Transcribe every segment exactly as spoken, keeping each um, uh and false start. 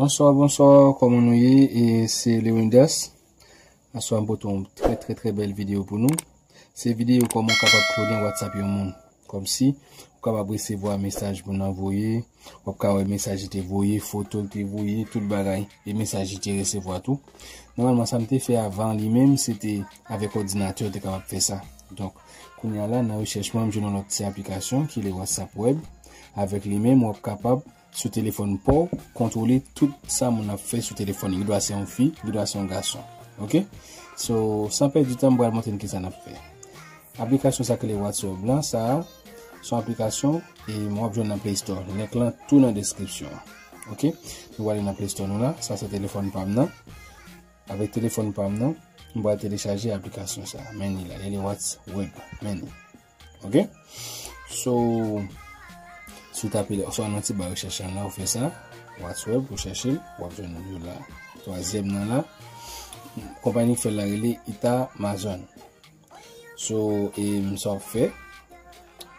Bonswa, bonswa, kòman nou ye? E se Leonidas. Aswè a m pote yon trè, trè, trè bèl videyo pou nou. Se videyo kòman w kapab klone WhatsApp yon moun. Kòmsi ou kapab resevwa mesaj moun nan voye, w ap ka wè mesaj li te voye, foto l te voye, tout bagay, e mesaj li te resevwa tou. Nòmalman, sa m te fè avan li menm, se te avèk òdinatè w te kapab fè sa. Donk, kounye a la, nan rechèch mwen, m jwenn yon lòt ti aplikasyon ki le WhatsApp Web. Avèk li menm, w ap kapab sou telefòn pa w, kontwole tout sa moun ap fè sou telefòn li. Li dwa se yon fi, li dwa se yon gason. Oke? So, san pèdi tan, m pral montre n kisa n ap fè. Aplikasyon sa k rele WhatsApp lan, sa a, se yon aplikasyon e w ap jwenn nan Play Store. Link lan tou nan deskripsyon an. Oke? Nou prale nan Play Store nou la. Sa se telefòn pa m nan. Avèk telefòn pa m nan, m pral telechaje aplikasyon sa a. Men li la, li rele WhatsApp Web. Men li. Oke? So, si w tape, oswa nan ti ba rechèch lan la, ou fè sa, WhatsApp Web, ou chèche l, w ap jwenn li la. Twazyèm nan la, konpayi k fè l la rele Amazon. So, e m sa w ap fè,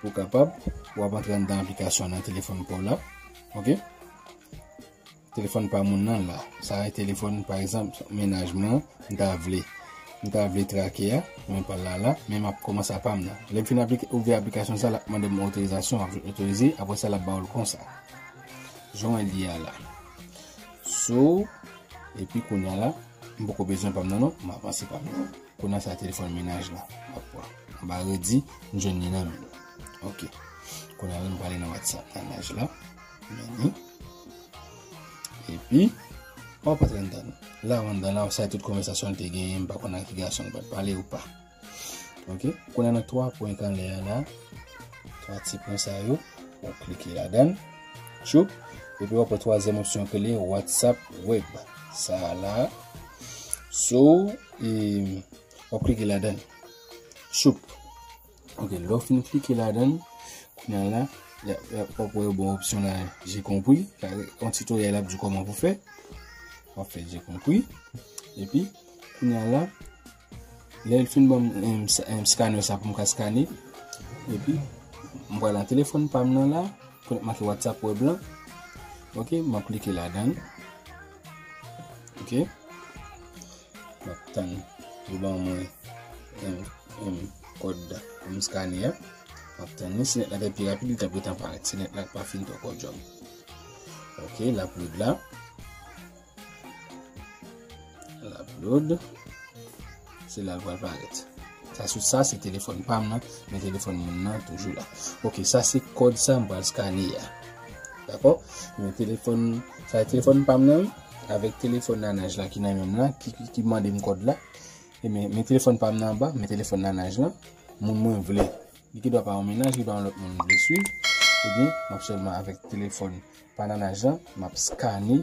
pou w kapab, w ap antre anndan aplikasyon nan telefòn pa w la. Oke? Telefòn pa moun nan la. Sa e telefòn, pa egzanp, mennaj mwen, m ta vle. M ta vle trake a, men pa l la la, men m ap kòmanse a pa m nan. Lè m fin aplike, ouvè aplikasyon sa, l ap mande m otorizasyon, m ap otorize, apre sa, l ap ba w l konsa. Jan w wè l ye a la. So, epi kounye a la, m poko bezwen pa m nan non, m avanse pa m nan. Kounye a sa telefòn mennaj la. M ap pran. M ap redi, m jwenn li nan men l. Oke. Kounye a la, m prale nan WhatsApp mennaj la. Men li. Epi, w ap antre anndan. La, w anndan la, sa tout konvèsasyon l te genyen, m pa konn ak ki gason l pral pale ou pa. Oke? Kounye a nan twa pwen k anlè a la, twa ti pwen sa yo, w ap klike ladan l. Tchoup. Epi w ap wè twazyèm opsyon ki rele WhatsApp Web. Sa a la. So, e, w ap klike ladan l. Tchoup. Oke, lè w fin klike ladan l, kounye a la, y a, y a, w ap wè yon bon opsyon la, j'ai compris. Yon titoryèl ap di w kòman pou fè. W ap fè j'ai compris. Epi, kounye a la, lè l fin ban m, em, sa- em, scanner sa pou m ka skane. Epi, m pral nan telefòn pa m nan la, kote k make WhatsApp Web lan. Oke, m ap klike ladan l. Oke. M ap tann yo ban mwen, em, em, kòd pou m skane a. M ap tann li. Si nèt la te pi rapid, li t ap gentan parèt. Se nèt la k pa fin twò kòdjòm. Oke, l ap load la. L ap load. Se la l pral parèt. Sa sou sa, se telefòn pa m nan, men telefòn moun nan toujou la. Oke, sa se kòd sa m pral skane a. Dakò? Men telefòn, sa e telefòn pa m nan, avèk telefòn nanaj la ki nan men m lan, ki, ki, ki mande m kòd la. E men, men telefòn pa m nan anba, men telefòn nanaj lan, moun mwen vle. Li gen dwa pa yon mennaj, li gen dwa yon lòt moun m vle swiv. Ebyen, m ap sèlman avèk telefòn pa nanaj lan, m ap skane,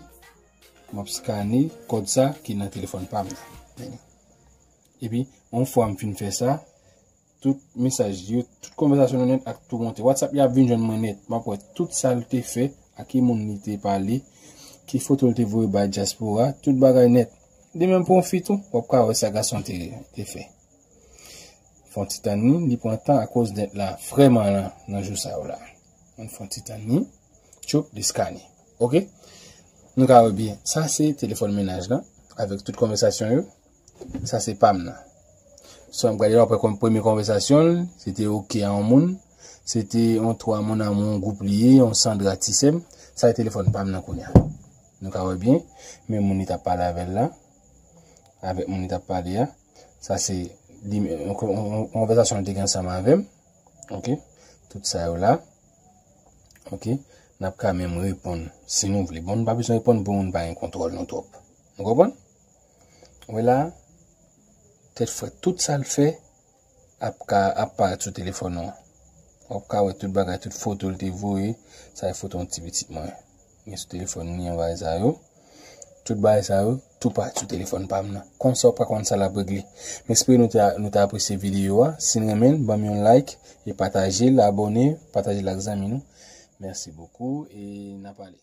m ap skane kòd sa ki nan telefòn pa m nan. Epi, yon fwa m fin fè sa, tout mesaj yo, tout konvèsasyon nou nèt ak tou monte. WhatsApp li ap vin jwenn mwen nèt. M ap wè tout sa l te fè, ak ki moun li te pale, ki foto l te voye bay dyaspora, tout bagay nèt. Li menm pran fi tou, w ap ka wè sa gason te, te fè. Fè yon ti tann li, li pran tan akoz nèt la vrèman lan nan jou sa yo la. Ann fè yon ti tann li. Tchoup, li skane. Oke? Nou ka wè byen. Sa se telefòn mennaj lan, avèk tout konvèsasyon yo. Sa se pa m nan. So, m gade apre kon- premye konvèsasyon l, se te oke a yon moun. Se te yon twa moun a yon gwoup li ye, yon Sandra ti sè m. Sa se telefòn pa m nan kounye a. Nou ka wè byen, men moun li t ap pale avè l la. Avèk moun li t ap pale a. Sa se li, yon, yon, yon konvèsasyon li te gen ansanm avè m. Oke? Tout sa yo la. Oke? N ap ka menm reponn, si nou vle. Bon, nou pa bezwen reponn pou moun pa gen kontwòl nou twòp. Nou konprann? Wè la, tèt frèt, tout sa l fè ap ka, ap parèt sou telefòn ou. W ap ka wè tout bagay, tout foto l te voye. Sa e foto yon ti pitit mwen. Gen sou telefòn li, yon bagay sa yo. Tout bagay sa yo, tou parèt sou telefòn pa m nan. Konsa w pa konn sa l ap regle. M espere nou te, nou te apresye videyo a. Si n renmen l, ban m yon like e pataje l, abòne, pataje l ak zanmi nou. Mèsi bokou e n ap ale.